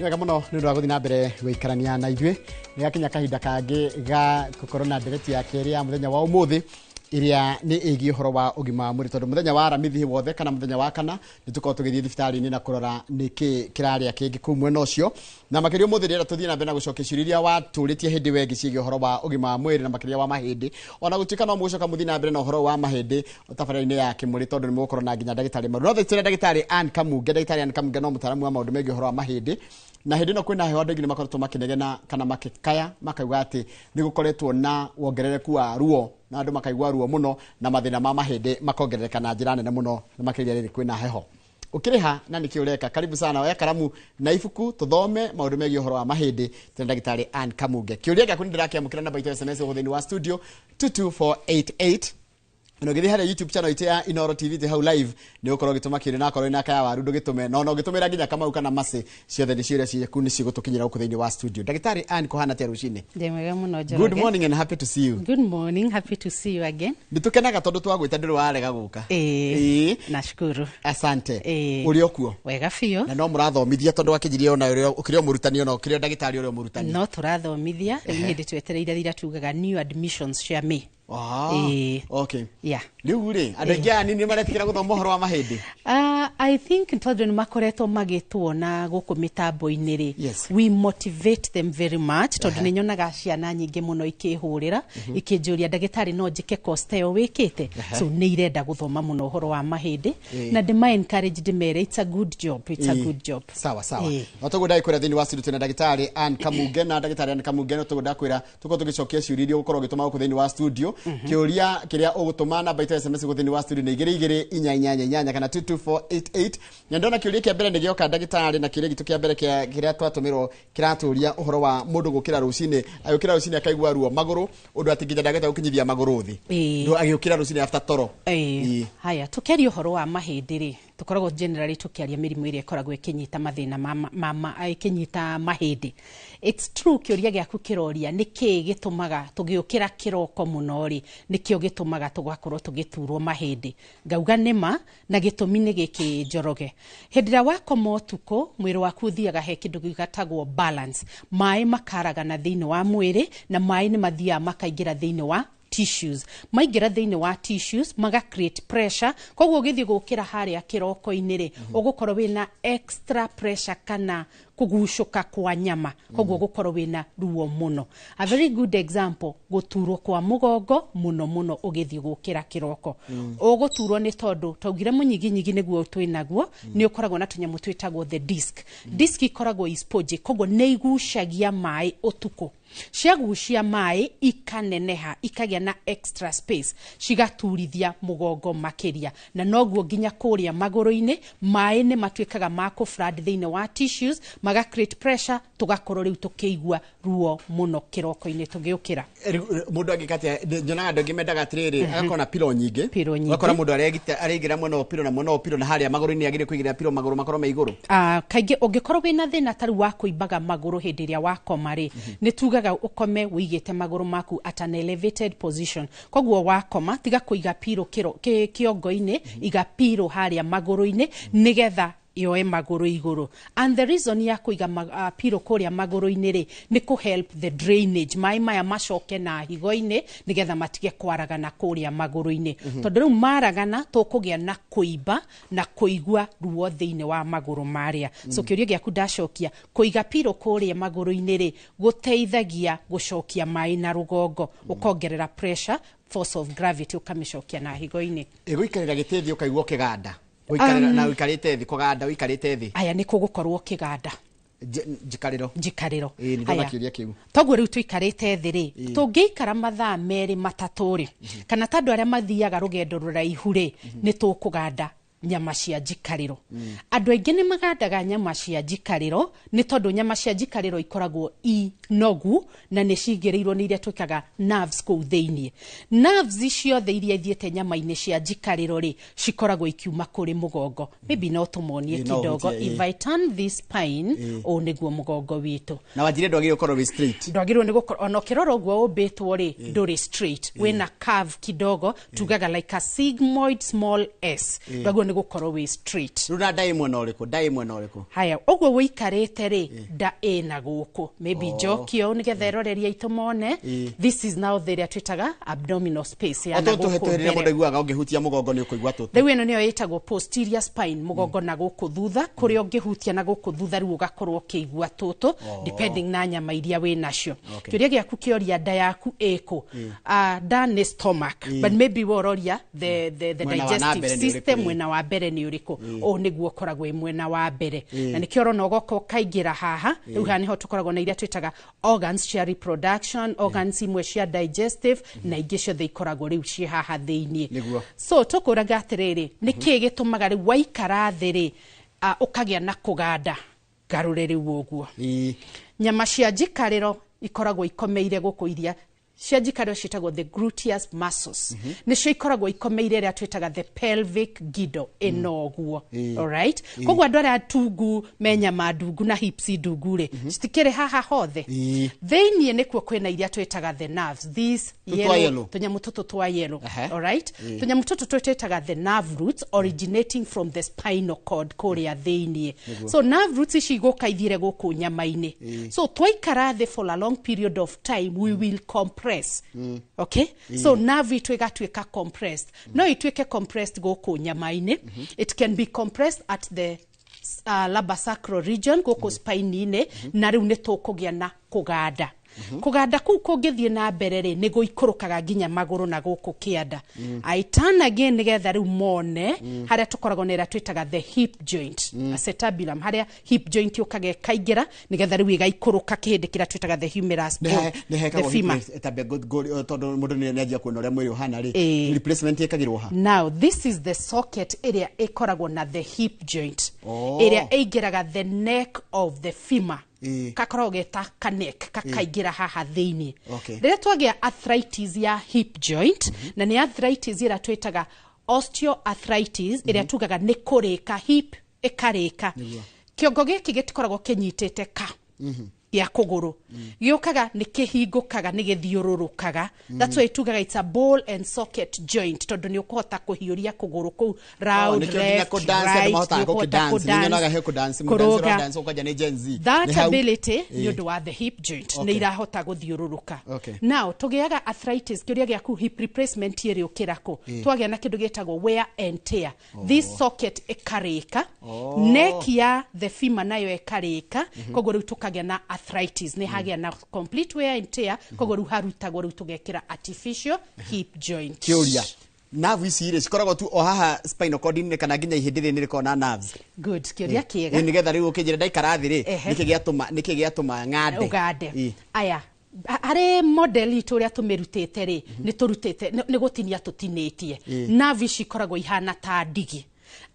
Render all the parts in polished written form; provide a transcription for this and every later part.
Nĩ wega mũno nĩ ũndũ wa gũthiĩ na mbere gũikarania na ithuĩ. Nĩ gakinya kahinda kangĩ ga gũkorwo na ndereti ya kerĩ ya mũthenya wa ũmũthĩ, ĩrĩa nĩ ĩgiĩ ũhoro wa ũgima wa mwĩrĩ, tondũ mũthenya wa Aramithi wothe kana mũthenya wa kana nĩ tũkoragwo tũgĩthiĩ thibitarĩ-inĩ na kũrora nĩkĩ kĩrarĩa kĩngĩ kũu mwena ũcio. Na makĩria ũmũthĩ ndĩrenda tũthiĩ na mbere na gũcokia ciũria iria watũrĩtie hĩndĩ ĩyo ĩngĩ ciĩgiĩ ũhoro wa ũgima wa mwĩrĩ na makĩria wa mahĩndĩ. Ona gũtuĩka no mũgũcoka mũthiĩ na mbere na ũhoro wa mahĩndĩ tabarĩra-inĩ ya Kĩmũrĩ, tondũ nĩ mũgũkorwo na nginya ndagĩtarĩ Maru. No thaa ndagĩtarĩ Ann Kamunge. Ndagĩtarĩ Ann Kamunge no mũtaaramu wa maũndũ megiĩ ũhoro wa mahĩndĩ. Na hĩndĩ ĩno kwĩna heho, andũ aingĩ nĩ makoretwo makĩnegena kana makĩkaya makauga atĩ nĩ gũkoretwo na wongerereku wa ruo, na andũ makaigua ruo mũno na mathĩna ma mahĩndĩ makongerereka na njĩra nene mũno, na makĩria rĩrĩ kwĩna heho. Ũkĩrĩha na nĩkĩ ũreka? Karibu sana, oya karamu na ibuku tũthome maũndũ megiĩ ũhoro wa mahĩndĩ tena ndagĩtarĩ Ann Kamunge. Kĩũria gĩaku nĩ ndĩrakĩamũkĩra namba itũ ya SMS gũkũ thĩinĩ wa studio 22488, na ũgĩthiĩ harĩa YouTube channel itũ ya Inoro TV twĩ hau live, nĩ ũgũkorwo ũgĩtũma kĩũria, na akorwo wĩna kaya waru ndũgĩtũme, no ũgĩtũmĩra nginya Kamau kana Macĩ, ciothe nĩ ciũria ciaku nĩ cigũtũkinyĩra gũkũ thĩinĩ wa studio. Ndagĩtarĩ Ann, kũhana atĩa rũcinĩ? Ndĩ mwega mũno, Njoroge. Good morning and happy to see you. Good morning, happy to see you again. Nĩ tũkenaga tondũ twagwĩta ndũrĩ warega gũka. Ĩĩ. Nashukuru. Asante. Ĩĩ. Ũrĩ o kuo? Wega biũ. Na no mũrathomithia, tondũ wakĩnjirie ona ũrĩa ũkĩrĩ o mũrutani, ona ũkĩrĩ o ndagĩtarĩ ũrĩa o mũrutani. No tũrathomithia rĩu, nĩ hĩndĩ twetereire ira tugaga new admissions cia May. Ah, Ĩĩ. okay. Yeah. Rĩu rĩ, andũ aingĩ aya nini maretikĩra gũthoma ũhoro wa mahĩndĩ? I think tondũ nĩ makoretwo magĩtuona gũkũ mĩtambo-inĩ rĩ, we motivate them very much, tondũ nĩ nyonaga ciana nyingĩ mũno ikĩhũrĩra ikĩnjũria, "Ndagĩtarĩ, no njĩke course ta ĩyo wĩkĩte?" So nĩ irenda gũthoma mũno ũhoro wa mahĩndĩ, na ndĩma encourage, ndĩmere it's a good job, it's a good job. Sawa sawa. No toguo ndagĩkwĩra, thĩinĩ wa studio twĩna ndagĩtarĩ Ann Kamunge, na ndagĩtarĩ Ann Kamunge, no toguo ndakwĩra tũkorwo tũgĩcokia ciũria iria ũgũkorwo ũgĩtũma gũkũ thĩinĩ wa studio. Kĩũria kĩrĩa ũgũtũma namba itũ ya SMS gũkũ thĩinĩ wa studio nĩ 22888 kana 22488. Na ndona kĩũria kĩa mbere nĩ gĩoka, ndagĩtarĩ, na kĩũria gitũ kĩa mbere kĩrĩa twatũmĩrwo kĩratũria ũhoro wa mũndũ gũkĩra rũcinĩ, agĩũkĩra rũcinĩ akaigua ruo magũrũ ũndũ atĩ nginya ndangĩhota gũkinyithia magũrũ thĩ. Agĩũkĩra rũcinĩ after toro. Haya, tũkĩaria ũhoro wa mahĩndĩ rĩ, tũkoragwo generally tũkĩaria mĩrimũ ĩrĩa ĩkoragwo ĩkĩnyita mathĩna ĩkĩnyita mahĩndĩ. It's true, kĩũria gĩaku kĩroria nĩ kĩĩ gĩtũmaga tũgĩũkĩra kĩroko mũno rĩ, nĩkĩo gĩtũmaga tũgakorwo tũgĩturwo mahĩndĩ. Ngauga nĩma, na gĩtũmi nĩ gĩkĩ, Njoroge. Hĩndĩ ĩrĩa wakoma ũtukũ, mwĩrĩ waku ũthiaga he kĩndũ gĩtagwo balance, maĩ makaragana thĩinĩ wa mwĩrĩ, na maĩ nĩ mathiaga makaingĩra thĩinĩ wa tissues. Maingĩra thĩinĩ wa tissues, maga create pressure. Koguo ũgĩthiĩ gũkĩra harĩa kĩroko-inĩ rĩ, ũgũkorwo wĩna extra pressure kana kũgucũka kwa nyama, koguo gũkorwo wĩna ruo mũno. A very good example, gũturwo kwa mũgongo mũno mũno ũgĩthiĩ gũkĩra kĩroko. Ũgũturwo nĩ tondũ twaugire mũnyiginyigi nĩguo twĩnaguo, nĩ ũkoragwo na tũnyamũ twĩtagwo the disc. Disc ikoragwo i spongy, koguo nĩ igucagia maĩ ũtukũ. Ciagucia maĩ ikaneneha, ikagĩa na extra space, cigaturithia mũgongo makĩria, na noguo nginya kũrĩa magũrũ-inĩ maĩ nĩ matuĩkaga ma kũ flood thĩinĩ wa tissues, maga create pressure, tũgakorwo rĩu tũkĩigua ruo mũno kĩroko-inĩ tũgĩũkĩra. Rĩu, mũndũ angĩka atĩa? Nyonaga andũ aingĩ mendaga atĩrĩrĩ, agakorwo na pillow nyingĩ. Pillow nyingĩ. Ũgakora mũndũ areigĩra mwena wa pillow na mwena wa pillow, na harĩa magũrũ-inĩ agĩrĩire kũigĩrĩra pillow magũrũ makorwo me igũrũ. Kaingĩ ũngĩkorwo wĩna thĩna ta rĩu wa kũimbaga magũrũ hĩndĩ ĩrĩa wakoma rĩ, nĩ tugaga ũkome wĩigĩte magũrũ maku at an elevated position. Koguo wakoma, tiga kũiga pillow kĩongo-inĩ, iga pillow harĩa magũrũ-inĩ nĩgetha yoe magũrũ igũrũ. And the reason ya kũiga pillow kũrĩa magũrũ-inĩ rĩ, nĩ kũ help the drainage, maĩ maya macoke na higo-inĩ nĩgetha matige kwaragana kũrĩa magũrũ-inĩ, tondũ rĩu maragana tũkũgĩa na kũimba na kũigua ruo thĩinĩ wa magũrũ marĩa. So kĩũria gĩaku ndacokia, kũiga pillow kũrĩa magũrũ-inĩ rĩ, gũteithagia gũcokia maĩ na rũgongo, ũkongerera pressure, force of gravity ũkamĩcokia na higo-inĩ. Ĩgũikarĩra gĩtĩ thĩ ũkaigua ũkĩganda, gũikarĩra na ũikarĩte thĩ, kũganda ũikarĩte thĩ? Aya, nĩ kũgũkorwo ũkĩganda. Njikarĩro. Njikarĩro. Ĩĩ, nĩ ndona Aya. kĩũria kĩu. Toguo rĩu tũikarĩte thĩ rĩ, tũngĩikara mathaa 2, 3 rĩ, kana ta andũ arĩa mathiaga rũgendo rũraihu rĩ, nĩ tũkũganda nyama cia njikarĩro. Andũ aingĩ nĩ magandaga nyama cia njikarĩro nĩ tondũ nyama cia njikarĩro ikoragwo i nogu na nĩ cigĩrĩirwo nĩ iria twĩkaga nerves kũu thĩiniĩ. Nerves ciothe iria ithiĩte nyama-inĩ cia njikarĩro rĩ, cikoragwo ikiuma kũrĩ mũgongo. Maybe no tũmonie Ĩĩ, no kidogo. ũhutie, ĩĩ. If I turn this spine, ũũ nĩguo mũgongo witũ. Na wanjire ndwagĩrĩire gũkorwo wĩ straight. Ndwagĩrĩirwo nĩ gũkorwo, ona ũkĩrora ũguo ũmbĩtwo rĩ, ndũrĩ straight, wĩna curve kidogo, tugaga like a sigmoid small s. Ndwagĩrĩirwo nĩ nĩ gũkorwo wĩ straight. Rĩu na nda ĩ mwena ũrĩkũ? Nda ĩ mwena ũrĩkũ? Haya, ũguo wĩikarĩte rĩ, nda ĩna gũkũ, maybe njokio nĩgetha eroreria aitũ mone. This is now the ĩrĩa twĩtaga abdominal space ya na o tũtũ gũkũ rĩrĩa mũndũ mbere. aiguaga ũngĩhutia mũgongo nĩ ũkũigua tũtũ. Rĩu ĩno nĩyo ĩtagwo posterior spine, mũgongo na gũkũ thutha, kũrĩa ũngĩhutia na gũkũ thutha rĩu ũgakorwo ũkĩigua tũtũ, depending na nyama iria wĩ nacio. Kĩũria gĩaku kĩoria nda yaku ĩkũ? Ah, nda nĩ stomach, but maybe we ũroria the Mwena wa na digestive mbere nĩ ũrĩkũ? system, mwena wa mbere nĩ ũrĩkũ? Ũũ nĩguo ũkoragwo wĩ mwena wa mbere, na nĩkĩo ũrona ũgoka ũkaingĩra haha. Rĩu haha nĩho tũkoragwo na iria twĩtaga organs cia reproduction, organs imwe cia digestive, na ingĩ ciothe ikoragwo rĩu ciĩ haha thĩiniĩ. So tũkũraga atĩrĩrĩ, nĩ kĩĩ gĩtũmaga rĩu waikara thĩ rĩ, ũkagĩa na kũganda? Ngarũre rĩu ũguo. Nyama cia njikarĩro ikoragwo ikomeire gũkũ, iria cia njikarĩro ciĩtagwo the gluteus muscles, nĩcio ikoragwo ikomeire ĩrĩa twĩtaga the pelvic girdle ĩno ũguo. Alright, koguo andũ arĩa tungu me nyama ndungu na hips ndungu rĩ, citikĩrĩ haha hothe. Thĩiniĩ nĩkuo kwĩna iria twĩtaga the nerves, these Tũtũ twa yellow, yellow. tũnyamũ tũtũ twa yellow. Alright, tũnyamũ tũtũ twĩtaga the nerve roots originating from the spinal cord kũrĩa thĩiniĩ. So nerve roots ici igũka ithiĩre gũkũ nyama-inĩ. So twaikara thĩ for a long period of time, we will compress, okay? So nerve itũ ĩgatuĩka compressed. No ituĩke compressed gũkũ nyama-inĩ, it can be compressed at the lumbosacral region gũkũ spine-inĩ, na rĩu nĩ tũkũgĩa na kũganda. Kũganda kũu kũngĩthiĩ na mbere rĩ, nĩ gũikũrũkaga nginya magũrũ na gũkũ kĩanda. I turn again nĩgetha rĩu mone harĩa tũkoragwo na ĩrĩa twĩtaga the hip joint, acetabulum, harĩa hip joint yũkaga ĩkaingĩra, nĩgetha rĩu ĩgaikũrũka kĩhĩndĩ kĩrĩa twĩtaga the humerus bone, nĩ the hekagwo femur. Tondũ mũndũ nĩ anjia kuona ũrĩa mwĩrĩ ũhana rĩ, replacement ĩkagĩrwo ha? Now this is the socket ĩrĩa ĩkoragwo na the hip joint, ĩrĩa ĩingĩraga the neck of the femur. Gakoragwo geta kaneck kakaingĩra haha thĩiniĩ. Rĩrĩa twagĩa arthritis ya hip joint, na nĩ arthritis ĩrĩa twĩtaga osteoarthritis, ĩrĩa tugaga nĩ kũrĩka hip ĩkarĩka, kĩongo gĩkĩ gĩtikoragwo kĩnyitĩte ka gĩa kũgũrũ, gĩũkaga nĩ kĩhingũkaga, nĩ gĩthiũrũrũkaga. That's why tugaga it's a ball and socket joint, tondũ nĩ ũkũhota kũhiũria kũgũrũ kũu round, nĩkĩo nginya left, kũdance andũ right, mahotaga nĩ ũkũhota gũkĩdance. Nĩ nyonaga he kũdance, kũdance, mũdance kũrũga. ũradance ũkanja nĩ Gen Z. That Nĩ hau. ability nĩ ũndũ wa the hip joint, nĩ irahota gũthiũrũrũka. Now tũgĩaga arthritis, kĩũria gĩaku, hip replacement ĩrĩ ũkĩra kũ? Twagĩa na kĩndũ gĩtagwo wear and tear, this socket ĩkarĩka, neck ya the femur nayo ĩkarĩka, koguo rĩu tũkagĩa na arthritis, nĩ hagĩa na complete wear and tear, koguo rĩu harutagwo, rĩu tũgekĩra artificial hip joint. Kĩũria, nerve ici rĩ, cikoragwo tu o haha spinal cord inĩ kana nginya ihĩndĩ rĩrĩ nĩ rĩkoragwo na nerves? Good, kĩũria kĩega. Nĩgetha rĩu ũkĩnjĩra ndaikara thĩ rĩ, nĩkĩ gĩatũma ng'ande? Ũgande. Aya, harĩ model itũ ũrĩa tũmĩrutĩte rĩ, nĩ tũrutĩte nĩ gũtinia tũtinĩtie nerve ici ikoragwo ihana ta ndigi.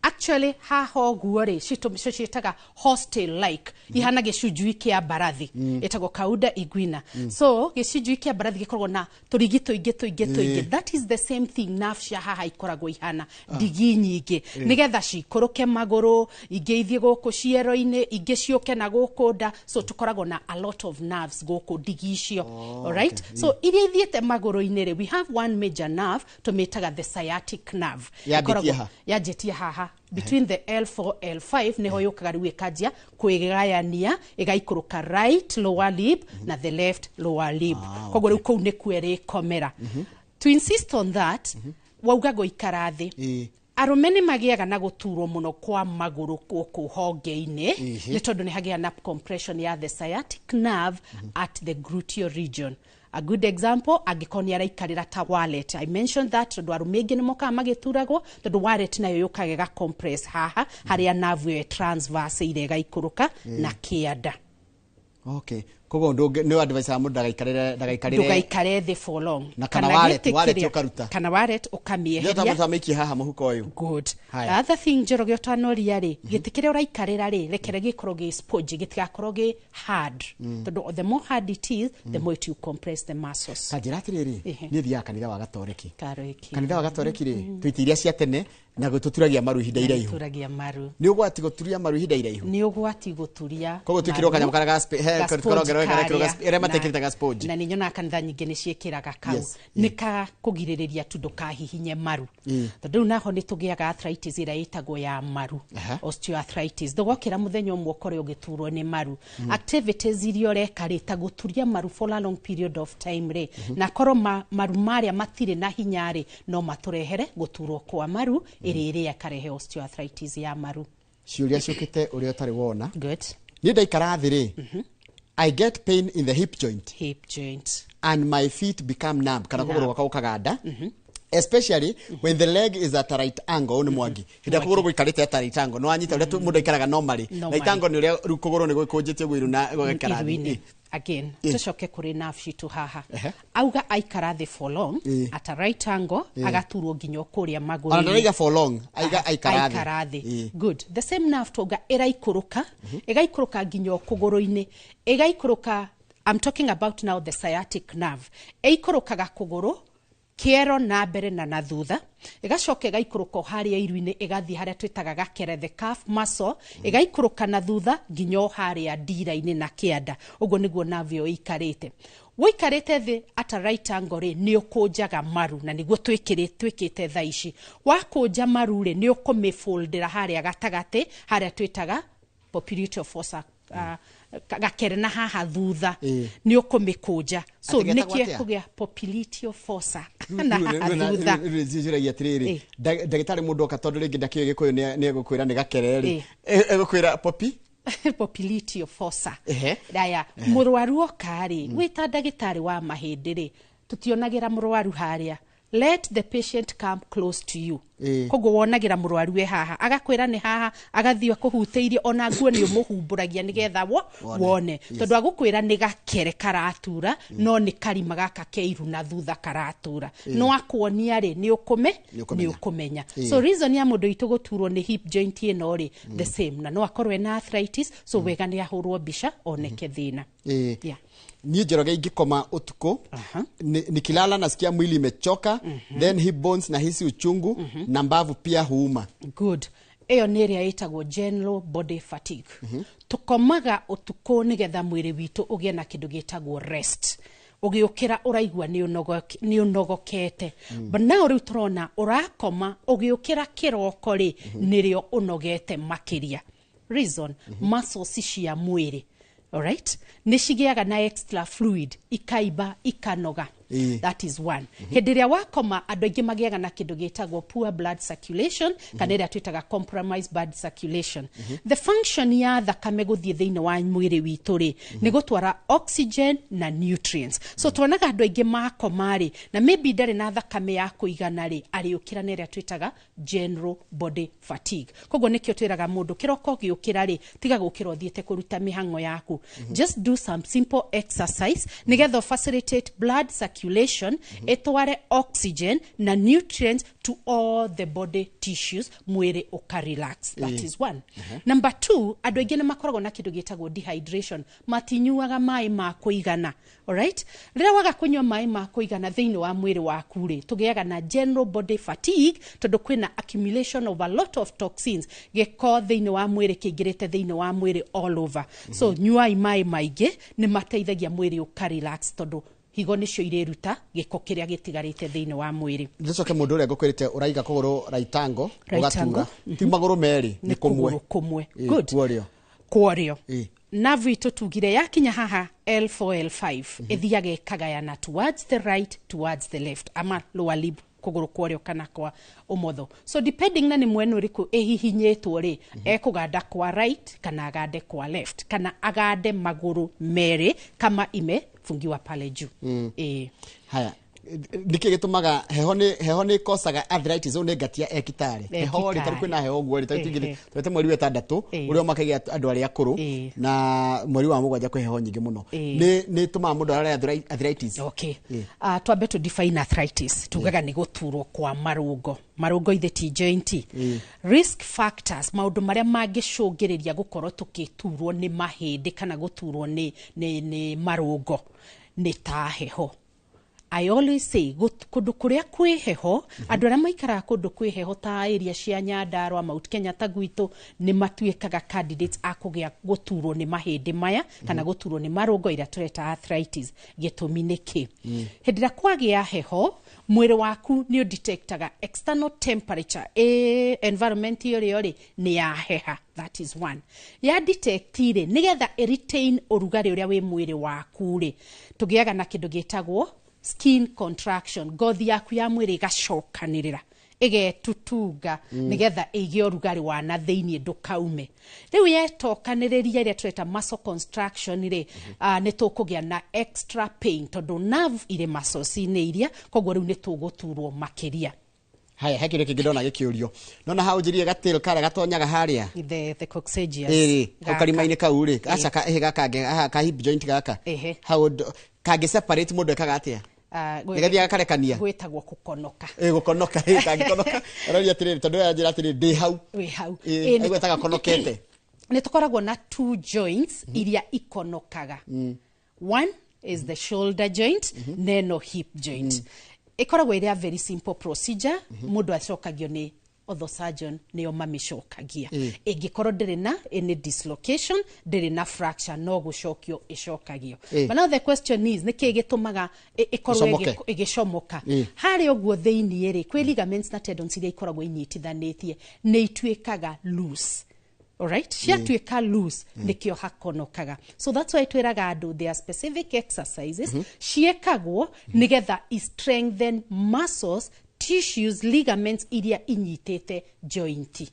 Actually haha ũguo rĩ, ciĩtaga horsetail like, ihana gĩcunjui kĩa mbarathi, ĩtagwo cauda equina. So gĩcunjui kĩa mbarathi gĩkoragwo na tũrigi tũingĩ tũingĩ tũingĩ. That is the same thing, nerve cia haha ikoragwo ihana ndigi nyingĩ, nĩgetha cikũrũke magũrũ, ingĩ ithiĩ gũkũ ciero-inĩ, ingĩ ciũke na gũkũ nda. So tũkoragwo na a lot of nerves gũkũ, ndigi icio. Alright, so iria ithiĩte magũrũ-inĩ rĩ, we have one major nerve tũmĩtaga the sciatic nerve. Yambĩtie ha? Yanjĩtie haha between the L4 L5, niho yũkaga rĩu ĩkanjia kwĩgayania, ĩgaikũrũka right lower limb na the left lower limb. Koguo rĩu kũu nĩkuo ĩrĩkomera. To insist on that, wauga gũikara thĩ, arũme nĩ magĩaga na gũturwo mũno kwa magũrũ gũkũ honge-inĩ, nĩ tondũ nĩ hagĩaga na compression ya the sciatic nerve at the gluteal region. A good example, angĩkorwo nĩ araikarĩra ta wallet, I mentioned that tondũ arũme aingĩ nĩ mokaga magĩturagwo, tondũ wallet nayo yũkaga ĩga compress haha harĩa nerve ĩyo transverse ĩrĩa ĩgaikũrũka na kĩanda. Okay, koguo nĩ advice ya mũndũ ndagaikarĩre Ndũgaikare thĩ for long. Na kana wallet, gĩtĩ wallet ũkaruta. Kana wallet Nĩ ta ũkamĩeheria. mũndũ amĩikie haha mũhuko ũyũ. Good. Haya. The other thing, Njoroge, ũtanoria rĩ, gĩtĩ kĩrĩa ũraikarĩra rĩ, rekere gĩkorwo gĩ spongy, gĩtigakorwo gĩ hard, tondũ the more hard it is, the more it will compress the muscles. Ta njĩra atĩrĩrĩ, niĩ thiaga kanitha wa Gatoreki. Karĩki. Kanitha wa Gatoreki rĩ, twĩte iria cia tene Na gũtũturagia maru ihinda iraihu. Turagia maru. Nĩ ũgwati gũturia maru ihinda iraihu. Nĩ ũgwati gũturia. Koguo twĩkĩrwo kanyamũ karĩa ga he karongerwo karekĩrwo ga arĩa matekĩrĩte ga sponge. Na nĩ nyonaga kanitha nyingĩ nĩ ciĩkĩraga kau. Nĩ ka kũgirĩrĩria tu ndũkahihinye maru. Tondũ rĩu naho nĩ tũgĩaga arthritis ĩrĩa ĩtagwo ya maru. Osteoarthritis. Ndũgokĩra mũthenya ũmwe ũkore ũgĩturwo nĩ maru. Activities iria ũreka rĩ, ta gũturia maru for a long period of time rĩ, na korwo maru marĩa matirĩ na hinya rĩ, no matũrehere gũturwo kwa maru ĩrĩa ĩrĩa ĩkarehe osteoarthritis ya maru. Ciũria ciũkĩte ũrĩa ũtarĩ wona. Good. Niĩ ndaikara thĩ rĩ, I get pain in the hip joint. Hip joint. And my feet become numb. Kana kũgũrũ gwakwa gũkaganda. Especially when the leg is at a right angle. Nĩ Mwangi. Hĩndĩ ĩrĩa kũgũrũ gũikarĩte at a right angle. Nĩ wanyita ũrĩa mũndũ aikaraga normally. Right angle nĩ ũrĩa rĩu kũgũrũ nĩ gwĩkũnjĩte ũguo iru na gũgaikara thĩ. Again, tucoke kũrĩ nerve citũ haha. Auga aikara thĩ for long, at a right angle, agaturwo nginya kũrĩa magũrũ-inĩ. Ona ndaraiga for long, aiga aikara thĩ. Good. The same nerve twauga ĩraikũrũka, ĩgaikũrũka nginya kũgũrũ-inĩ, ĩgaikũrũka, I'm talking about now the sciatic nerve. Ĩikũrũkaga kũgũrũ, kĩero na mbere na na thutha, ĩgacoka ĩgaikũrũka harĩa iru-inĩ, ĩgathiĩ harĩa twĩtaga gakere, the calf muscle, ĩgaikũrũka na thutha nginya o harĩa ndira-inĩ na kĩanda. Ũguo nĩguo nerve ĩyo ĩikarĩte. Wĩikarĩte thĩ at a right angle rĩ, nĩ ũkũnjaga maru, na nĩguo twĩkĩte thaa ici. Wakũnja maru rĩ, nĩ ũkũmĩfoldera harĩa gatagatĩ, harĩa twĩtaga popliteal fossa, gakere na haha thutha, nĩ ũkũmĩkũnja. So nĩkĩo kũgĩa popliteal fossa na haha thutha. Njũragia atĩrĩrĩ, ndagĩtarĩ mũndũ oka tondũ rĩngĩ ndakĩũĩ Gĩkũyũ nĩ egũkwĩra nĩ gakere rĩ, egũkwĩra popi? Popliteal fossa. Aya, mũrwaru oka rĩ, wĩta ndagĩtarĩ wa mahĩndĩ rĩ, tũtionagĩra mũrwaru harĩa. Let the patient come close to you. Koguo wonagĩra mũrwaru e haha, agakwĩra nĩ haha, agathiĩ akũhutĩirie, ona nguo nĩ ũmũhumbũragia nĩgetha wone. Tondũ agũkwĩra nĩ gakere karatura, no nĩ karima gaka ke iru na thutha karatura. No akuonia rĩ, nĩ ũkũmenya. So reason ya mũndũ witũ gũturwo nĩ hip joint ĩno rĩ, the same. Na no akorwo ena arthritis, so wega nĩ ahũrwo mbica oneke thĩna. Yeah. Niĩ Njoroge ingĩkoma ũtukũ, nikilala nasikia mwili imechoka, then hip bones nahisi uchungu, na mbavu pia huuma. Good. Ĩyo nĩ ĩrĩa ĩtagwo general body fatigue. Tũkomaga ũtukũ nĩgetha mwĩrĩ witũ ũgĩe na kĩndũ gĩtagwo rest. Ũgĩũkĩra ũraigua nĩ ũnogokete. But now rĩu tũrona ũrakoma ũgĩũkĩra kĩroko rĩ, nĩrĩo ũnogete makĩria. Reason, muscles cia mwĩrĩ. Alright? Nĩ cigĩaga na extra fluid, ikaimba, ikanoga. That is one. Hĩndĩ ĩrĩa wakoma, andũ aingĩ magĩaga na kĩndũ gĩtagwo poor blood circulation, kana ĩrĩa twĩtaga compromised blood circulation. The function ya thakame gũthiĩ thĩinĩ wa mwĩrĩ witũ rĩ, nĩ gũtwara oxygen na nutrients. So tuonaga andũ aingĩ makoma rĩ, na maybe ndarĩ na thakame ya kũigana rĩ, arĩũkĩra na ĩrĩa twĩtaga general body fatigue. Koguo nĩkĩo twĩraga mũndũ kĩroko gĩũkĩra rĩ, tiga gũkĩra ũthiĩte kũruta mĩhang'o yaku. Just do some simple exercise nĩgetha facilitate blood circulation, ĩtware oxygen na nutrients to all the body tissues, mwĩrĩ ũka relax. That is one. Number two, andũ aingĩ nĩ makoragwo na kĩndũ gĩtagwo dehydration, matinyuaga maĩ ma kũigana. Alright? Rĩrĩa waga kũnyua maĩ ma kũigana thĩinĩ wa mwĩrĩ waku rĩ, tũgĩaga na general body fatigue, tondũ kwĩna accumulation of a lot of toxins, gĩko thĩinĩ wa mwĩrĩ kĩingĩrĩte thĩinĩ wa mwĩrĩ all over. So nyuai maĩ maingĩ nĩ mateithagia mwĩrĩ ũka relax, tondũ higo nĩcio irĩruta gĩko kĩrĩa gĩtigarĩte thĩinĩ wa mwĩrĩ. Nĩcoke mũndũ ũrĩa ngũkwĩrĩte ũraiga kũgũrũ right angle, ũgatura. Ti magũrũ merĩ, nĩ kũmwe. Kũmwe. Good. Kworio. Kworio. Nerve itũ tugire yakinya haha L4 L5, ĩthiaga ĩkagayana towards the right, towards the left, ama lower limb, kũgũrũ kworio kana kwa ũmotho. So depending na nĩ mwena ũrĩkũ ĩhihinyĩtwo rĩ, ekũganda kwa right kana agande kwa left, kana agande magũrũ merĩ kama imefungiwa pale juu. Haya, nĩkĩ gĩtũmaga heho nĩ ĩkosaga arthritis? Ũyũ nĩ ngatia ekitari. Heho rĩ, tarĩ kwĩna heho ũguo rĩ, tarĩ tũingĩ, tũrete mweri wa 6, ũrĩa ũmakagia andũ arĩa akũrũ, na mweri wa 7 kwĩ heho nyingĩ mũno. Nĩ ĩtũmaga mũndũ arware arthritis. Okay. Twambe tũ define arthritis. Tugaga nĩ gũturwo kwa marũngo. Marũngo ithe ti joint. Risk factors, maũndũ marĩa mangĩcũngĩrĩria gũkorwo tũkĩturwo nĩ mahĩndĩ kana gũturwo nĩ marũngo nĩ ta heho. I always say kũndũ kũrĩa kwĩ heho, andũ arĩa maikaraga kũndũ kwĩ heho ta area cia Nyandarua, Mount Kenya ta gwitũ, nĩ matuĩkaga candidates a kũgĩa gũturwo nĩ mahĩndĩ maya kana gũturwo nĩ marũngo ĩrĩa tũreta arthritis. Gĩtũmi nĩ kĩ? Hĩndĩ ĩrĩa kwagĩa heho, mwĩrĩ waku nĩ ũdetectaga external temperature, environment ĩyo rĩ nĩ yaheha. That is one. Ya detect rĩ, nĩgetha ĩ retain ũrugarĩ ũrĩa wĩ mwĩrĩ waku rĩ, tũgĩaga na kĩndũ gĩtagwo skin contraction. Ngothi yaku ya mwĩrĩ ĩgacokanĩrĩra, ĩgetutunga, nĩgetha ĩige ũrugarĩ wa na thĩiniĩ ndũkaume. Rĩu yetokanĩrĩria, ĩrĩa tũreta muscle contraction rĩ, nĩ tũkũgĩa na extra pain tondũ nerve irĩ muscles-inĩ iria, koguo rĩu nĩ tũgũturwo makĩria. Haya, he kĩndũ kĩngĩ ndona gĩkĩũrio. Nona hau njĩrie gatĩl karĩa gatonyaga harĩa. The coccygeus. Ĩrĩ hau Gaka. karima-inĩ kau rĩ, aca ka ĩhĩ gaka haha ka hip joint gaka. Hau kangĩ separate mũndũ ekaga atĩa? Nĩgathiaga karekania. Gwĩtagwo gũkonoka. Ĩ gũkonoka, ĩ kangĩkonoka. Aroria atĩrĩrĩ, tondũ ũyũ anjĩra atĩrĩrĩ, ndĩ hau. Wĩ hau. Ĩ, aigua ta gakonokete. Nĩ tũkoragwo na two joints iria ikonokaga. One is the shoulder joint na ĩno hip joint. Ĩkoragwo ĩrĩ a very simple procedure. Mũndũ acokagio nĩ ortho surgeon, nĩo mamĩcokagia. Ĩngĩkorwo ndĩrĩ na any dislocation, ndĩrĩ na fracture, no gũcokio ĩcokagio. But now the question is, nĩkĩ gĩtũmaga ĩkorwo ĩcomoke? Ĩgĩcomoka harĩa ũguo thĩiniĩ rĩ, kwĩ ligaments na tendons iria ikoragwo inyitithanĩtie, nĩ ituĩkaga loose. Alright? Ciatuĩka loose, nĩkĩo hakonokaga. So that's why twĩraga andũ there are specific exercises ciĩkagwo nĩgetha i strengthen muscles, tissues, ligaments iria inyitĩte joint.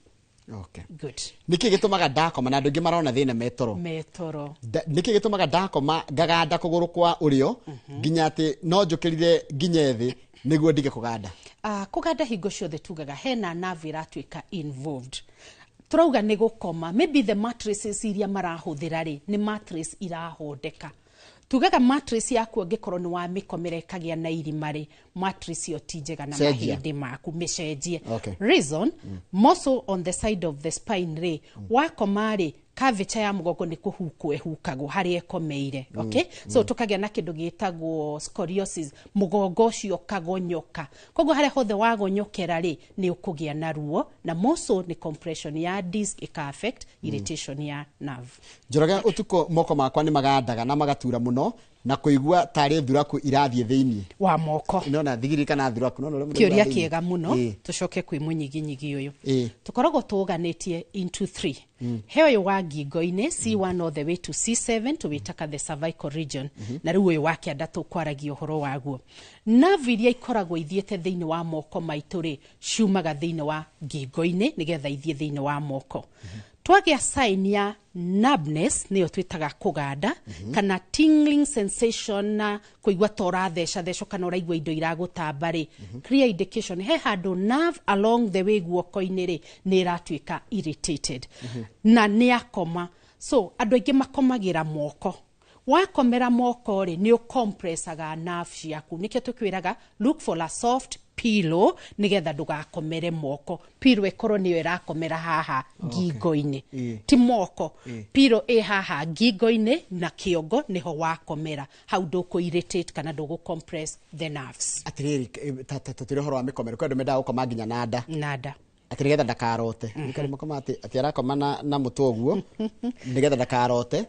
Okay. Good. Nĩkĩ gĩtũmaga ndakoma, na andũ aingĩ marona thĩna metoro? Metoro. Nĩkĩ gĩtũmaga ndakoma ngaganda kũgũrũ kwa ũrĩo nginya atĩ no njũkĩrire nginye thĩ nĩguo ndige kũganda? Kũganda hingo ciothe tugaga hena nerve ĩratuĩka involved. Tũrauga nĩ gũkoma, maybe the mattresses iria marahũthĩra rĩ, nĩ mattress irahondeka. Tugaga mattress yaku angĩkorwo nĩ wamĩkomera ĩkagĩa na irima rĩ, mattress ĩyo ti njega na Cenjia. mahĩndĩ maku, mĩcenjie. Okay. Reason, muscle on the side of the spine rĩ, wakoma rĩ, curvature ya mũgongo nĩ kũhukwo ĩhukagwo harĩa ĩkomeire. Okay? So tũkagĩa na kĩndũ gĩtagwo scoliosis, mũgongo ũcio ũkagonyoka. Koguo harĩa hothe wagonyokera rĩ, nĩ ũkũgĩa na ruo, na muscle nĩ compression ya disc ĩka affect irritation ya nerve. Njoroge, ũtukũ moko makwa nĩ magandaga na magatura mũno na kũigua tarĩ thuraku irathiĩ thĩiniĩ wa moko. Nona thigiri kana thuraku, nona ũrĩa mũndũ Kĩũria aiguaga thĩiniĩ. kĩega mũno. Tũcoke kwĩ mũnyiginyigi ũyũ. Tũkoragwo tũũganĩtie into three. He ũyũ wa ngingo-inĩ, C1 all the way to C7, tũwĩtaga the cervical region. Na rĩu ũyũ wa kĩanda tũkwaragia ũhoro waguo. Nerve iria ikoragwo ithiĩte thĩinĩ wa moko maitũ rĩ, ciumaga thĩinĩ wa ngingo-inĩ nĩgetha ithiĩ thĩinĩ wa moko. Twagĩa sign ya numbness, nĩyo twĩtaga kũganda, kana tingling sensation, na kũigua ta ũratheca thecwo kana ũraigua indo iragũtamba rĩ, clear indication he handũ nerve along the way guoko-inĩ rĩ, nĩ ĩratuĩka irritated na nĩ akoma. So andũ aingĩ makomagĩra moko. Wakomera moko rĩ, nĩ ũcompressaga nerve ciaku. Nĩkĩo tũkwĩraga look for a soft pillow nĩgetha ndũgakomere moko. Pillow ĩkorwo nĩyo ĩrakomera haha ngingo-inĩ, ti moko. Pillow ĩ haha ngingo-inĩ na kĩongo nĩho wakomera hau, ndũkũ irritate kana ndũgũ compress the nerves. Atĩrĩrĩ, tũtĩrĩ ũhoro wa mĩkomero, kwĩ andũ mendaga gũkoma nginya na nda Nanda. atĩ nĩgetha ndakarote. Nĩ makoma atĩ arakoma na mũtwe ũguo nĩgetha ndakarote.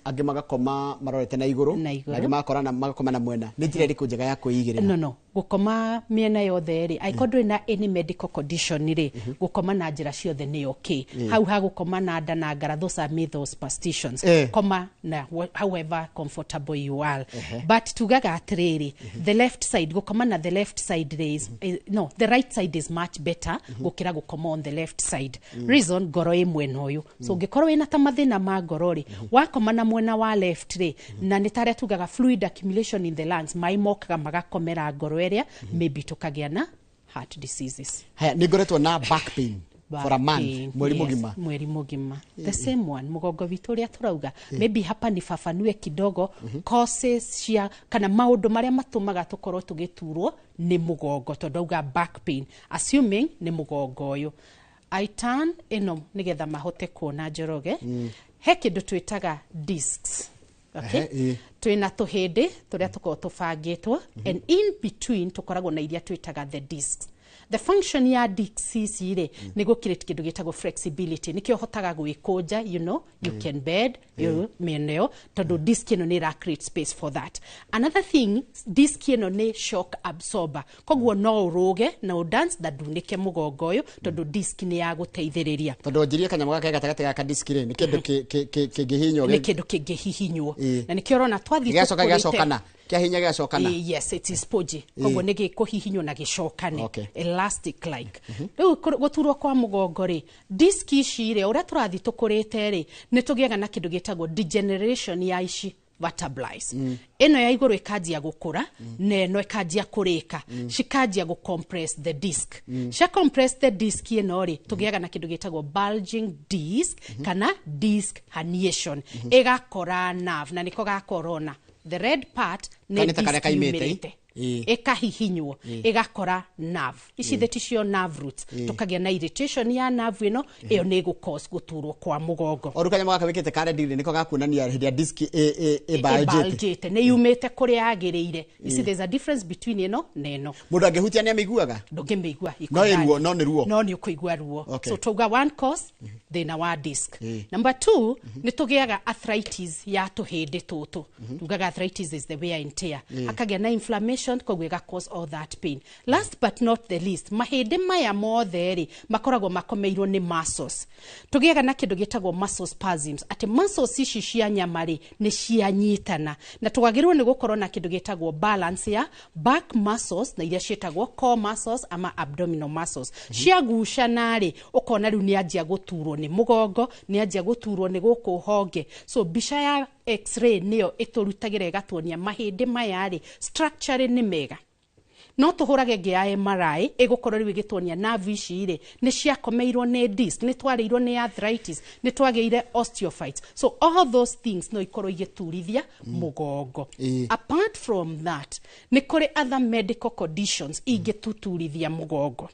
Angĩ magakoma marorete na igũrũ. Na igũrũ. Na angĩ magakora na magakoma na mwena. Nĩ njĩra ĩrĩkũ njega ya kwĩigĩrĩra? No, gũkoma mĩena yothe rĩ, angĩkorwo ndũrĩ na any medical condition rĩ, gũkoma na njĩra ciothe nĩ okay. Hau ha gũkoma na nda na ngara, those are myths or superstitions. Koma na however comfortable you are, but tugaga atĩrĩrĩ, the left side, gũkoma na the left side rĩ, is, no, the right side is much better gũkĩra gũkoma on the left side. Reason, ngoro ĩ mwena ũyũ. So ũngĩkorwo wĩna ta mathĩna ma ngoro rĩ, wakoma na mwena wa left rĩ, na nĩ tarĩa tugaga fluid accumulation in the lungs, maĩ mokaga magakomera ngoro ĩrĩa, maybe tũkagĩa na heart diseases. Haya, nĩ ngoretwo na back pain for a month. Pain, mweri yes, mũgima. Mweri mũgima, the same one, mũgongo witũ ũrĩa tũrauga. Maybe hapa nifafanue kidogo causes cia kana maũndũ marĩa matũmaga tũkorwo tũgĩturwo nĩ mũgongo, tondũ auga back pain, assuming nĩ mũgongo ũyũ. I turn ĩno nĩgetha mahote kuona. Njoroge, he kĩndũ twĩtaga discs. Okay? Ehe, ĩ. Twĩna tũhĩndĩ tũrĩa tũkoragwo tũbangĩtwo, and in between tũkoragwo na iria twĩtaga the discs. The function ya discs ici rĩ, nĩ gũ create kĩndũ gĩtagwo flexibility. Nĩkĩo ũhotaga gwĩkũnja, you can bend you mĩena ĩyo, tondũ disc ĩno nĩ ĩra create space for that. Another thing, disc ĩno nĩ shock absorber, koguo no ũrũge na ũdance na ndunĩke mũgongo ũyũ, tondũ disc nĩ ya gũteithĩrĩria. Tondũ njirie kanyamũ gaka gatagatĩ gaka disk rĩ, nĩ kĩndũ kĩngĩhihinywo. Nĩ kĩndũ kĩngĩhihinywo na nĩkĩo ũrona twathiĩ gĩgacoka tũkũrĩte. Gĩgacokana, kĩahinya gĩgacokana. Yes, it is spongy, koguo nĩ gĩkũhihinywo na gĩcokane. Elastic like. Rĩu gũturwo kwa mũgongo rĩ, disc ici rĩ, ũrĩa tũrathiĩ tũkũrĩte rĩ, nĩ tũgĩaga na kĩndũ gĩtagwo degeneration ya ici vertebrae. Ĩno ya igũrũ ĩkanjia gũkũra na ĩno ĩkanjia kũrĩka, cikanjia gũ compress the disc. Cia compress the disc ĩno rĩ, tũgĩaga na kĩndũ gĩtagwo bulging disc kana disc herniation, ĩgakora nerve, na nĩko gakorona the red part nĩ Kana ta karĩa disc kaimĩte, yumĩrĩte, ĩkahihinywo ĩgakora nerve ici, thĩ ticio nerve roots. Tũkagĩa na irritation ya nerve ĩno, ĩyo nĩ ĩgũ cause gũturwo kwa mũgongo. O rĩu kanyamũ gaka wĩkĩte karedi rĩ, nĩko gakuonania hĩndĩ ya disk ĩmbanjĩte. Ĩbalgĩte, nĩ yumĩte kũrĩa yagĩrĩire. You see, there's a difference between ĩno na ĩno. Mũndũ angĩhutia nĩ amĩiguaga? Ndũngĩmĩigua. No ĩ ruo, no nĩ ruo. No nĩ ũkũigua ruo. So tauga one cause, thĩna wa disc. Number two, nĩ tũgĩaga arthritis ya tũhĩndĩ tũtũ. Tugaga arthritis is the wear and tear, hakagĩa na inflammation, koguo ĩga cause all that pain. Last but not the least, mahĩndĩ maya mothe rĩ, makoragwo makomeirwo nĩ muscles. Tũgĩaga na kĩndũ gĩtagwo muscle spasms, atĩ muscles ici cia nyama rĩ, nĩ cianyitana, na twagĩrĩirwo nĩ gũkorwo na kĩndũ gĩtagwo balance ya back muscles na iria ciĩtagwo core muscles ama abdominal muscles. Ciagucana rĩ, ũkona rĩu nĩ anjia gũturwo nĩ mũgongo, nĩ anjia gũturwo nĩ gũkũ honge. So mbica ya x-ray nĩyo ĩtũrutagĩra, ĩgatuonia mahĩndĩ maya rĩ, structure nĩ mega. No tũhũrage ĩngĩ ya MRI, ĩgũkorwo rĩu ĩgĩtuonia nerve ici rĩ, nĩ ciakomeirwo nĩ disc, nĩ twarĩirwo nĩ arthritis, nĩ twagĩire osteophytes. So all those things no ikorwo igĩturithia mũgongo. Apart from that, nĩ kũrĩ other medical conditions ingĩtũturithia mũgongo.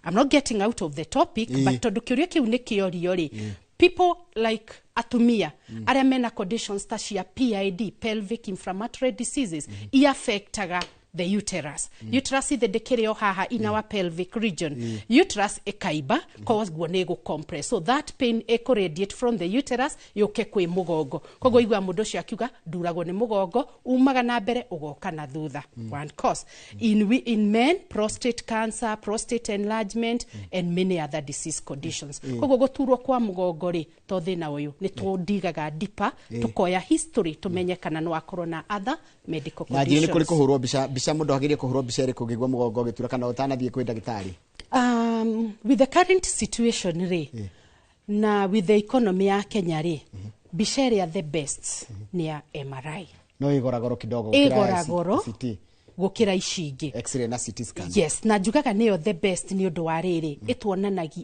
I'm not getting out of the topic, but tondũ kĩũria kĩu nĩ kĩorio rĩ, people like atumia arĩa mena conditions ta cia PID, pelvic inflammatory diseases, iaffectaga the uterus. Uterus ithe ndĩkĩrĩ o haha in our pelvic region. Uterus ĩkaimba, koguo nĩ ĩgũ compress, so that pain ĩkũ radiate from the uterus yũke kwĩ mũgongo. Koguo igua mũndũ ũcio akiuga nduragwo nĩ mũgongo, umaga na mbere ũgoka na thutha. One cause. In men, prostate cancer, prostate enlargement and many other disease conditions. Koguo gũturwo kwa mũgongo rĩ, to thĩna ũyũ nĩ tũndigaga deeper, tũkoya history tũmenye kana no akorwo na other medical Na njĩrĩ nĩ kũrĩ conditions. Kũhũrwo mbica, mbica mũndũ agĩrĩire kũhũrwo mbica ĩrĩkũ ũngĩigua mũgongo ũgĩtura kana ũtanathiĩ kwĩ ndagĩtarĩ? With the current situation rĩ, na with the economy ya Kenya rĩ, mbica ĩrĩa the best nĩ ya MRI. No ĩgora goro kidogo gũkĩra Ĩgora goro CT, gũkĩra ici ingĩ. X-ray na CT scan. Yes, na njugaga nĩyo the best nĩ ũndũ wa rĩrĩ,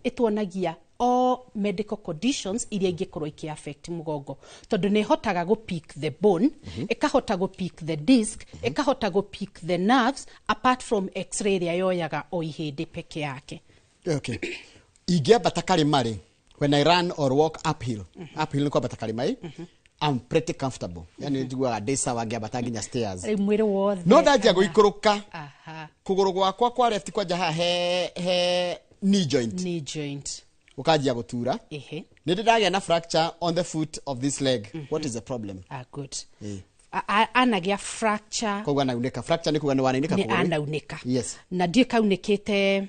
ĩtuonagia all medical conditions iria ingĩkorwo ikĩ affect mũgongo, tondũ nĩ ĩhotaga gũ pick the bone, ĩkahota gũ pick the disc, ĩkahota gũ pick the nerves, apart from x-ray ĩrĩa yoyaga o ihĩndĩ peke yake. Okay, ingĩambata karĩma rĩ, when I run or walk uphill, uphill nĩ kwambata karĩma ĩ, I'm pretty comfortable, yani njiguaga ndĩ sawa ngĩambata nginya stairs. Rĩu mwĩrĩ wothe No ndanjia gũikũrũka, kũgũrũ gwakwa kwa left, kwanja haha he knee joint, knee joint, gũkanjia gũtura. Nĩ ndĩ ndagĩa na fracture on the foot of this leg. What is the problem? Ah, good. Anagĩa fracture. Koguo anaunĩka. Fracture nĩ kuga nĩ wanaunĩka nĩ kũgũrũ. Anaunĩka. Na ndiĩ kaunĩkĩte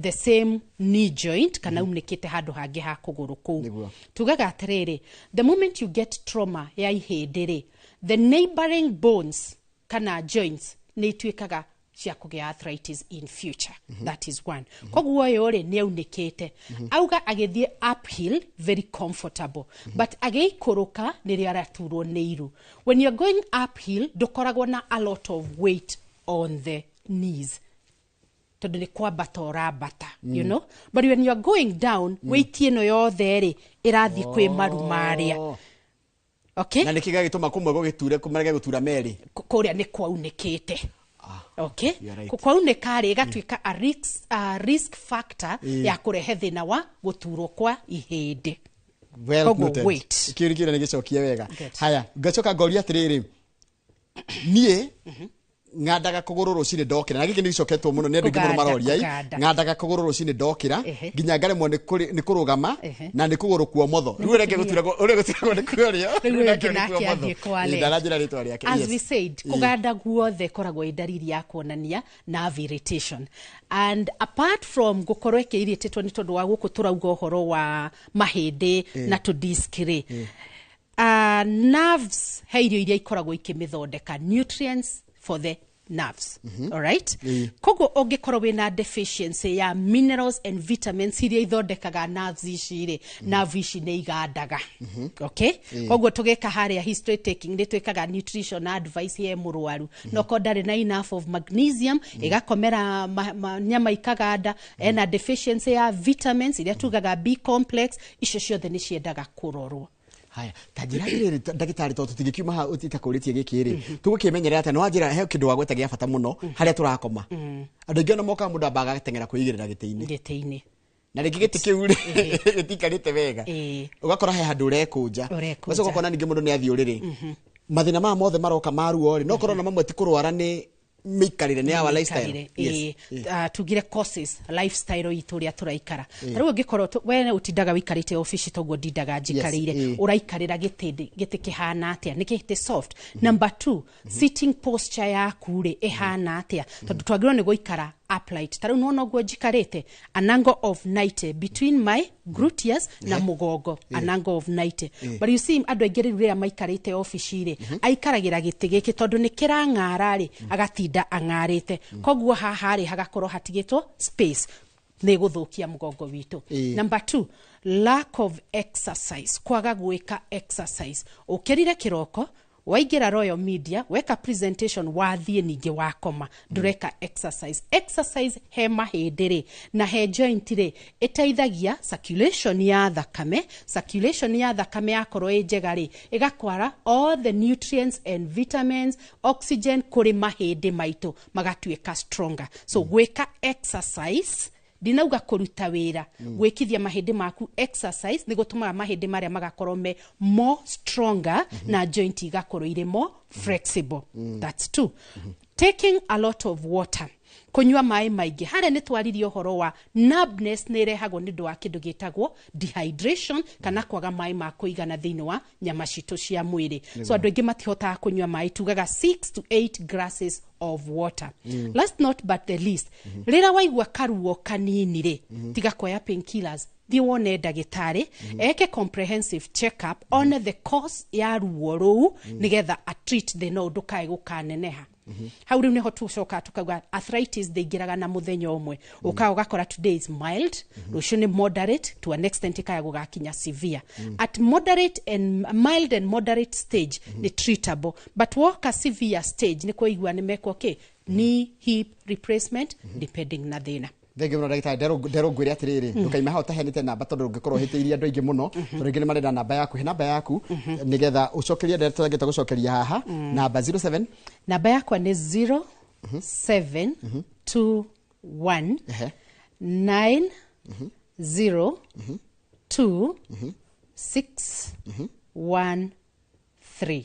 the same knee joint kana unĩkĩte handũ hangĩ ha kũgũrũ kũu. Tugaga atĩrĩrĩ, the moment you get trauma ya ihĩndĩ rĩ, the neighboring bones kana joints nĩ ituĩkaga cia kũgĩa arthritis in future. That is one. Koguo ũyũ rĩ, nĩ aunĩkĩte, auga agĩthiĩ uphill very comfortable, but agĩikũrũka nĩrĩo araturwo nĩ iru. When you're going uphill, ndũkoragwo na a lot of weight on the knees, tondũ nĩ kwambata ũrambata. But when you are going down, weight ĩno yothe rĩ, ĩrathiĩ kwĩ maru marĩa. Okay. Na nĩkĩ gĩgĩtũma kũmwe gũgĩture, kũmarege gũtura merĩ? Kũrĩa nĩ kwaunĩkĩte, okay. You are right. Kwaunĩka rĩ, ĩgatuĩka a risk factor ya kũrehe thĩna wa gũturwo kwa ihĩndĩ. Well Koguo noted. weight. Kĩũria kĩrĩa nĩ gĩcokie wega. Good. Haya, ngacoka ngoria atĩrĩrĩ, niĩ ng'andaga kũgũrũ rũcinĩ ndokĩra, na gĩkĩ nĩ gĩcoketwo mũno nĩ andũ aingĩ mũno Kũganda, maroria i. kũganda. Ng'andaga kũgũrũ rũcinĩ ndokĩra nginya ngaremwo nĩ kũrũgama, na nĩ kũgũrũ kuomotho. Rĩu ũrĩa gũturagwo, ũrĩa gũturagwo nĩ kũrĩa. Rĩu ũyũ ũngĩ nake athiĩ kwa left. Ndananjĩra rĩtwa rĩake. As Yes. we said, kũganda guothe ĩkoragwo ĩ ndariri ya kuonania nerve irritation, and apart from gũkorwo ĩkĩirĩtĩtwo nĩ tondũ wa gũkũ tũrauga ũhoro wa mahĩndĩ na tũdisk rĩ, nerves he irio iria ikoragwo ikĩmĩthondeka, nutrients for the nerves. Alright, koguo ũngĩkorwo wĩna deficiency ya minerals and vitamins iria ithondekaga nerves ici rĩ, nerve ici nĩ igandaga. Okay, koguo tũgĩka harĩa history taking nĩ twĩkaga nutrition advice he mũrwaru, no korwo ndarĩ na enough of magnesium, ĩgakomera nyama ikaganda, ena deficiency ya vitamins iria tugaga B complex, icio ciothe nĩ ciendaga kũrorwo. Haya, ta njĩra atĩrĩrĩ, ndagĩtarĩ, tondũ tũtingĩkiuma haha ũtakũrĩtie gĩkĩ rĩ, tũgũkĩmenyerera atĩa? Nĩ wanjĩra he kĩndũ wagweta gĩa bata mũno, harĩa tũrakoma. Andũ aingĩ ona mokaga, mũndũ ambaga agateng'era kwĩigĩrĩra gĩtĩ-inĩ, gĩtĩ-inĩ, na rĩngĩ gĩtĩ kĩu rĩ gĩtikarĩte wega, ũgakora he handũ ũrekũnja. Ũrekũnja. Ũgacoka ũkona ningĩ mũndũ nĩ athiĩ ũrĩrĩ, mathĩna maya mothe maroka ma ruo rĩ, no korwo na mamwe ti kũrwara, nĩ mĩikarĩre, nĩ our lifestyle. Mĩikarĩre, ĩĩ. Tugire causes, lifestyle itũ, ũrĩa tũraikara. Ta rĩu ũngĩkorwo we ũtindaga wĩikarĩte obici toguo ndindaga njikarĩire, ũraikarĩra gĩtĩ, gĩtĩ kĩhana atĩa? Nĩ gĩtĩ soft? Number two, sitting posture yaku rĩ ĩhana atĩa? Tondũ twagĩrĩirwo nĩ gũikara upright. Ta rĩu nĩwona ũguo njikarĩte, an angle of 90 between my gluteus na mũgongo, an angle of 90. But you see, andũ aingĩ rĩu rĩrĩa maikarĩte obici rĩ, aikaragĩra gĩtĩ gĩkĩ tondũ nĩ kĩrang'ara rĩ, agatinda ang'arĩte, koguo haha rĩ hagakorwo hatigĩtwo space, nĩ gũthũkia mũgongo witũ. Number two, lack of exercise, kwaga gwĩka exercise. Ũkĩrire kĩroko, waingĩra Royal Media, weka presentation, wathiĩ ningĩ wakoma, ndũreka exercise. Exercise he mahĩndĩ rĩ na he joint rĩ, ĩteithagia circulation ya thakame. Circulation ya thakame yakorwo ĩ njega rĩ, ĩgakwara all the nutrients and vitamins, oxygen kũrĩ mahĩndĩ maitũ, magatuĩka stronger. So gwĩka exercise, ndinauga kũruta wĩra, gwĩkithia mahĩndĩ maku exercise nĩ gũtũmaga mahĩndĩ marĩa magakorwo me more stronger na joint igakorwo irĩ more flexible. That's two. Taking a lot of water, kũnyua maĩ maingĩ. Harĩa nĩ twaririe ũhoro wa numbness, nĩ ĩrehagwo nĩ ũndũ wa kĩndũ gĩtagwo dehydration kana kwaga maĩ ma kũigana thĩinĩ wa nyama citũ cia mwĩrĩ. So andũ aingĩ matihotaga kũnyua maĩ, tugaga 6 to 8 glasses of water. Last not but the least, rĩrĩa waigua karuo kanini rĩ, tiga kuoya painkillers, thiĩ wone ndagĩtarĩ eke comprehensive check up, one the cause ya ruo rũu, nĩgetha atreat thĩna ũyũ ndũkae gũkaneneha. Hau rĩu nĩho tũcokaga tukauga arthritis ndĩingĩraga na mũthenya ũmwe. Ũkaga ũgakora today is mild, rũciũ nĩ moderate, to an extent ikaya gũgakinya severe. At moderate and mild and moderate stage nĩ treatable, but woka severe stage nĩ kũigua nĩ mekwo kĩ knee, hip replacement, depending na thĩna. Thengiũ mũno, ndagĩtarĩ. Nderwo ngwĩre atĩrĩrĩ, ndũkaime hau ũtaheanĩte namba, tondũ ũngĩkorwo ũhĩtĩirie andũ aingĩ mũno, tondũ aingĩ nĩ marenda namba yaku. He namba yaku nĩgetha ũcokerie ndeto tũrangĩte gũcokeria haha. Namba 07? Namba yakwa nĩ 0721 9 0 2 6 1 3.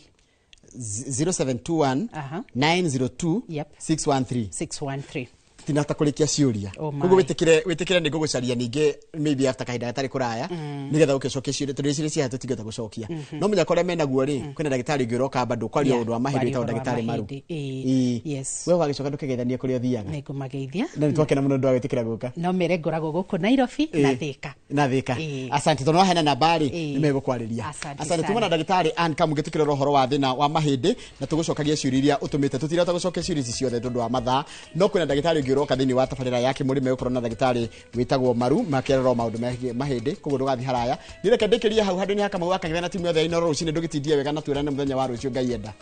0721 902 613. 613. Tinahota kũrĩkia ciũria. Oh my. Koguo wĩtĩkĩre nĩ ngũgũcaria ningĩ, maybe after kahinda gatarĩ kũraya, nĩgetha ũkĩcokie ciũria, tondũ ciũria cia tũtingĩhota gũcokia. No mũnya kũrĩa menaguo rĩ, kwĩna ndagĩtarĩ ũngĩ ũroka bado kwaria ũndũ wa mahĩndĩ, kwaria wĩtagwo ũhoro wa ndagĩtarĩ Maru. mahĩndĩ, ĩĩ. Yes. We wagĩcoka ndũkĩgeithanie kũrĩa ũthiaga. Nĩngũmageithia. Na nĩ twakena mũno ndũ wa gwĩtĩkĩra gũka. No mere ngoragwo gũkũ Nairobi na Thĩka. Na Thĩka. Asante, tondũ waheana namba rĩ, nĩ megũkwarĩria. Asante Asante. Tuma na sana. ndagĩtarĩ Ann Kamũngĩ tũkĩrora ũhoro wa thĩna wa mahĩndĩ, na tũgũcokagia ciũria iria ũtũmĩte. Tũtirahota gũcokia ciũria ici ciothe tondũ wa mathaa, no kwĩna ndagĩtarĩ ũngĩ ũroka thĩinĩ wa tabarĩra ya Kĩmũrĩ, megũkorwo na ndagĩtarĩ wĩtagwo Maru makĩrora maũndũ megiĩ mahĩndĩ, koguo ndũgathiĩ haraya. Nĩ reke ndĩkĩrie hau handũ nĩ hakamau wakagĩra na timu yothe ya Inooro rũcinĩ. Ndũgĩtindie wega na twĩrane mũthenya wa rũciũ, Ngai enda.